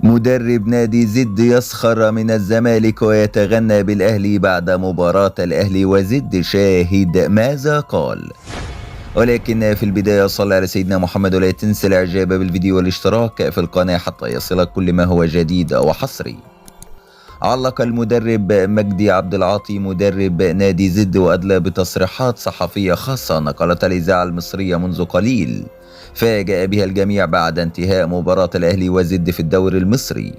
مدرب نادي زد يسخر من الزمالك ويتغنى بالأهلي بعد مباراة الأهلي وزد. شاهد ماذا قال. ولكن في البداية صلى على سيدنا محمد، ولا تنسى الإعجاب بالفيديو والاشتراك في القناة حتى يصلك كل ما هو جديد وحصري. علق المدرب مجدي عبدالعاطي مدرب نادي زد وأدلى بتصريحات صحفية خاصة نقلتها الإذاعة المصرية منذ قليل، فاجأ بها الجميع بعد انتهاء مباراة الأهلي وزد في الدوري المصري.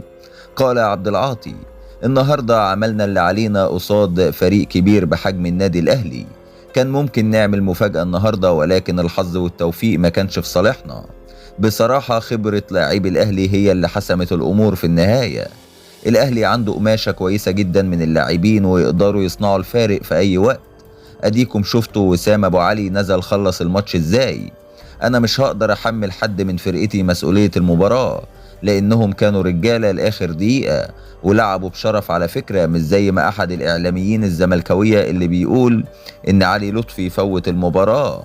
قال عبدالعاطي: النهاردة عملنا اللي علينا قصاد فريق كبير بحجم النادي الأهلي، كان ممكن نعمل مفاجأة النهاردة، ولكن الحظ والتوفيق ما كانش في صالحنا. بصراحة خبرة لاعبي الأهلي هي اللي حسمت الأمور في النهاية. الأهلي عنده قماشة كويسة جدا من اللاعبين ويقدروا يصنعوا الفارق في أي وقت. أديكم شفتوا وسام أبو علي نزل خلص الماتش إزاي. أنا مش هقدر أحمل حد من فرقتي مسؤولية المباراة، لأنهم كانوا رجالة لآخر دقيقة ولعبوا بشرف على فكرة، مش زي ما أحد الإعلاميين الزملكاوية اللي بيقول إن علي لطفي فوت المباراة.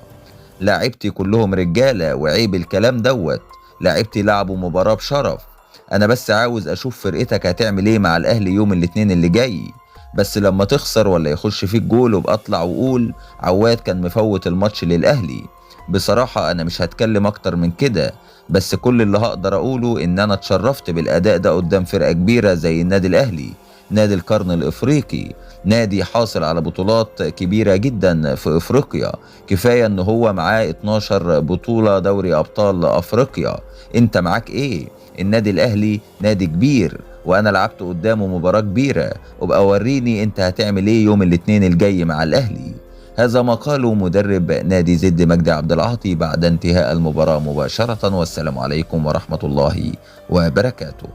لاعبتي كلهم رجالة وعيب الكلام دوت، لاعبتي لعبوا مباراة بشرف. أنا بس عاوز أشوف فرقتك هتعمل إيه مع الأهلي يوم الاثنين اللي جاي، بس لما تخسر ولا يخش فيك جول وابقى اطلع وقول عواد كان مفوت الماتش للأهلي. بصراحة أنا مش هتكلم أكتر من كده، بس كل اللي هقدر أقوله إن أنا اتشرفت بالأداء ده قدام فرقة كبيرة زي النادي الأهلي، نادي القرن الإفريقي، نادي حاصل على بطولات كبيرة جدا في إفريقيا، كفاية إن هو معاه 12 بطولة دوري أبطال أفريقيا. أنت معاك إيه؟ النادي الأهلي نادي كبير وأنا لعبت قدامه مباراة كبيرة، وبقى وريني أنت هتعمل إيه يوم الاثنين الجاي مع الأهلي. هذا ما قاله مدرب نادي زد مجدي عبدالعاطي بعد انتهاء المباراة مباشرة. والسلام عليكم ورحمة الله وبركاته.